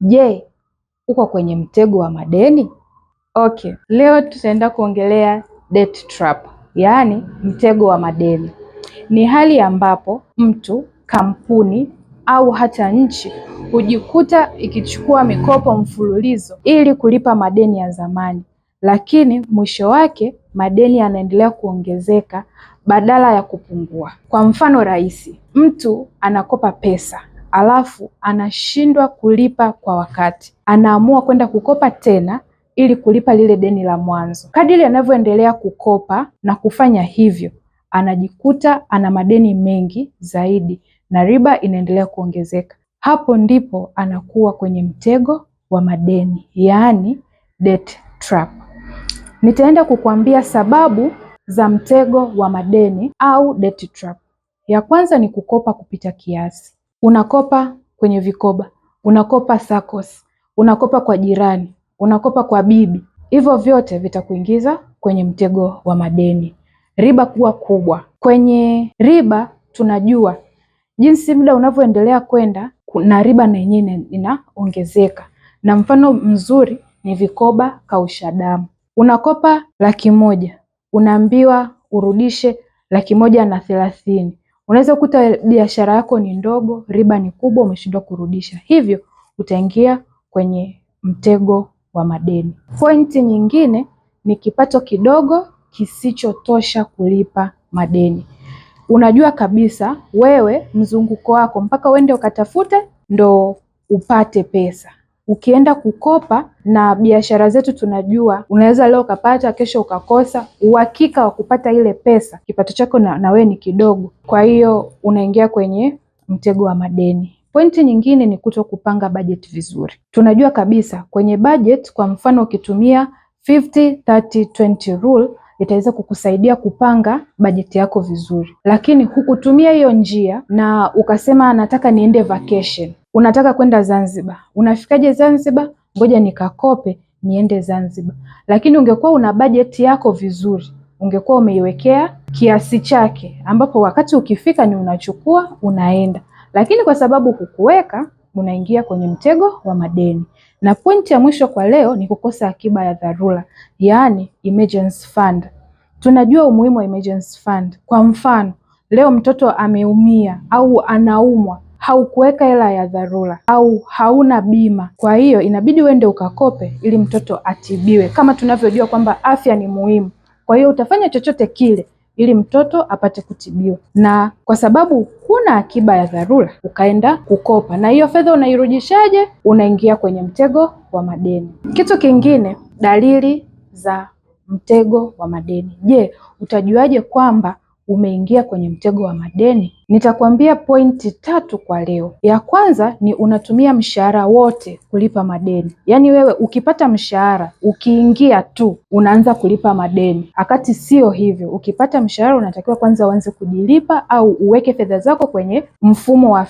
Je, uko kwenye mtego wa madeni? Okay, leo tutaenda kuongelea debt trap, yaani mtego wa madeni. Ni hali ambapo mtu, kampuni au hata nchi hujikuta ikichukua mikopo mfululizo ili kulipa madeni ya zamani, lakini mwisho wake madeni yanaendelea kuongezeka badala ya kupungua. Kwa mfano rahisi, mtu anakopa pesa alafu anashindwa kulipa kwa wakati, anaamua kwenda kukopa tena ili kulipa lile deni la mwanzo. Kadiri anavyoendelea kukopa na kufanya hivyo, anajikuta ana madeni mengi zaidi na riba inaendelea kuongezeka. Hapo ndipo anakuwa kwenye mtego wa madeni, yaani debt trap. Nitaenda kukuambia sababu za mtego wa madeni au debt trap. Ya kwanza ni kukopa kupita kiasi. Unakopa kwenye vikoba, unakopa SACCOS, unakopa kwa jirani, unakopa kwa bibi. Hivyo vyote vitakuingiza kwenye mtego wa madeni. Riba kuwa kubwa. Kwenye riba tunajua jinsi muda unavyoendelea kwenda na riba na yenyewe inaongezeka, na mfano mzuri ni vikoba kausha damu. Unakopa 100,000 unaambiwa urudishe 130,000. Unaweza kukuta biashara yako ni ndogo, riba ni kubwa, umeshindwa kurudisha, hivyo utaingia kwenye mtego wa madeni. Pointi nyingine ni kipato kidogo kisichotosha kulipa madeni. Unajua kabisa wewe mzunguko wako mpaka uende ukatafute ndo upate pesa. Ukienda kukopa na biashara zetu tunajua unaweza leo ukapata, kesho ukakosa. Uhakika wa kupata ile pesa, kipato chako na wewe ni kidogo, kwa hiyo unaingia kwenye mtego wa madeni. Pointi nyingine ni kuto kupanga budget vizuri. Tunajua kabisa kwenye budget, kwa mfano ukitumia 50-30-20 rule itaweza kukusaidia kupanga bajeti yako vizuri, lakini hukutumia hiyo njia na ukasema nataka niende vacation, unataka kwenda Zanzibar. Unafikaje Zanzibar? Ngoja nikakope niende Zanzibar. Lakini ungekuwa una bajeti yako vizuri, ungekuwa umeiwekea kiasi chake, ambapo wakati ukifika ni unachukua unaenda, lakini kwa sababu hukuweka, unaingia kwenye mtego wa madeni. Na pointi ya mwisho kwa leo ni kukosa akiba ya dharura, yaani emergency fund. Tunajua umuhimu wa emergency fund. Kwa mfano, leo mtoto ameumia au anaumwa, haukuweka hela ya dharura au hauna bima, kwa hiyo inabidi uende ukakope ili mtoto atibiwe, kama tunavyojua kwamba afya ni muhimu. Kwa hiyo utafanya chochote kile ili mtoto apate kutibiwa, na kwa sababu huna akiba ya dharura ukaenda kukopa, na hiyo fedha unairudishaje? Unaingia kwenye mtego wa madeni. Kitu kingine, dalili za mtego wa madeni. Je, utajuaje kwamba umeingia kwenye mtego wa madeni? Nitakwambia pointi tatu kwa leo. Ya kwanza ni unatumia mshahara wote kulipa madeni. Yaani wewe ukipata mshahara, ukiingia tu unaanza kulipa madeni, wakati sio hivyo. Ukipata mshahara unatakiwa kwanza uanze kujilipa au uweke fedha zako kwenye mfumo wa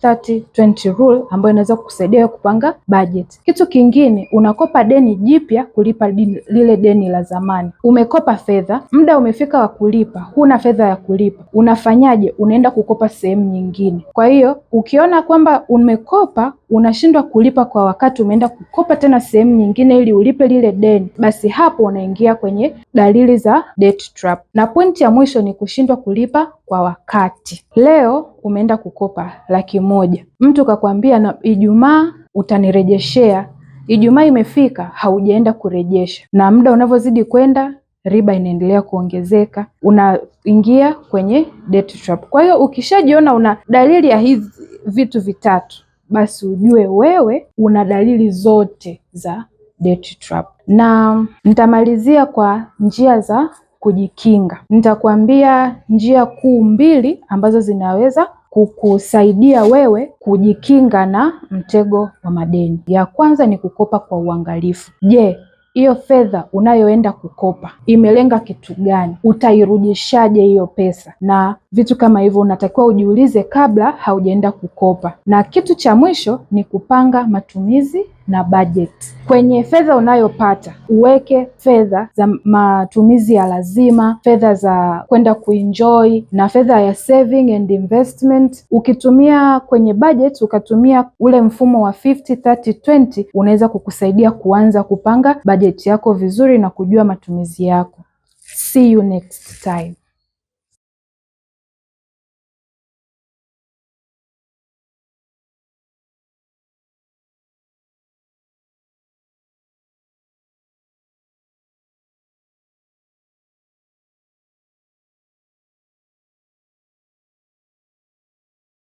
50-30-20 rule ambayo inaweza kukusaidia kupanga budget. Kitu kingine, unakopa deni jipya kulipa lile deni la zamani. Umekopa fedha, muda umefika wa kulipa, huna fedha ya kulipa, unafanyaje? Unaenda kukopa sehemu nyingine. Kwa hiyo ukiona kwamba umekopa unashindwa kulipa kwa wakati, umeenda kukopa tena sehemu nyingine ili ulipe lile deni, basi hapo unaingia kwenye dalili za debt trap. Na pointi ya mwisho ni kushindwa kulipa kwa wakati. Leo umeenda kukopa 100,000, mtu kakwambia na Ijumaa utanirejeshea. Ijumaa imefika, haujaenda kurejesha, na muda unavyozidi kwenda riba inaendelea kuongezeka, unaingia kwenye debt trap. Kwa hiyo ukishajiona una dalili ya hizi vitu vitatu, basi ujue wewe una dalili zote za debt trap. Na nitamalizia kwa njia za kujikinga. Nitakwambia njia kuu mbili ambazo zinaweza kukusaidia wewe kujikinga na mtego wa madeni. Ya kwanza ni kukopa kwa uangalifu. Je, hiyo fedha unayoenda kukopa imelenga kitu gani? Utairudishaje hiyo pesa? Na vitu kama hivyo unatakiwa ujiulize kabla haujaenda kukopa. Na kitu cha mwisho ni kupanga matumizi na budget. Kwenye fedha unayopata uweke fedha za matumizi ya lazima, fedha za kwenda kuenjoy na fedha ya saving and investment. Ukitumia kwenye budget, ukatumia ule mfumo wa 50 30 20, unaweza kukusaidia kuanza kupanga budget yako vizuri na kujua matumizi yako. See you next time.